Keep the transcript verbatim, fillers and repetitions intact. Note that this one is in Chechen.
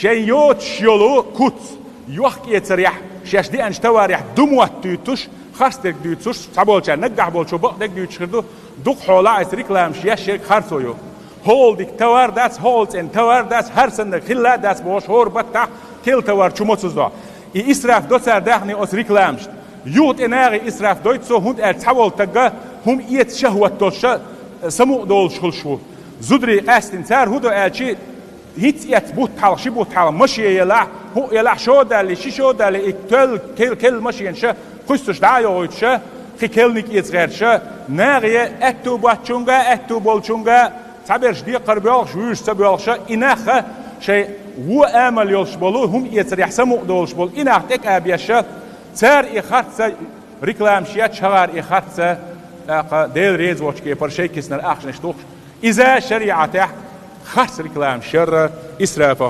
Шайн йоцуш йолу куц, йохк-эцарехь, шаьш деанчу товарехь ду мотт дуьйцуш, харцдерг дуьйцуш, цхьаболчара наггахь болчо бакъдерг дуьйцуш хир ду, дукха хьолахь аса рекламаш еш ерг харцо ю. ХӀокхул дика товар дац, хӀокхул цӀена товар дац, хӀара саннарг хилла а дац бохуш, хӀора баттахь керла товар чу моцуздо. И исраф до цара даьхни оцу рекламашна. Юха тӀе нахе исраф дойту цо, хӀунда аьлча цхьаволу тагга хӀума эца шахӀват долуш, самукъа долуш хуьлуш ву. Зударий къаьстина цара хӀун до аьлча, хӀинцца эцна бутт хьалха, ши бутт хьалха машен елахь, хӀуъа елахь, шо даллий, ши шо даллий, и тоьлла, кел-, керла машенаш кхуьссуш дӀа а йохуьйтуш, кхин керла ниг эца гӀерташ, нахе аьтту боцчунга, аьтту болчунга, цхьаберш декхар боьлхуш, вуьйш ца боьлхуш, и нах шайн вон амал йолуш болу, хӀума эцарехь самукъа долуш болу, и нах тӀекӀа беш, цара и харц рекламаш еш, хӀара и харц, тӀаккха Делан реза воцчу кепара шайн киснара ахчанаш тухуш, иза шариӀатехь харц рекламаш яра исрафах.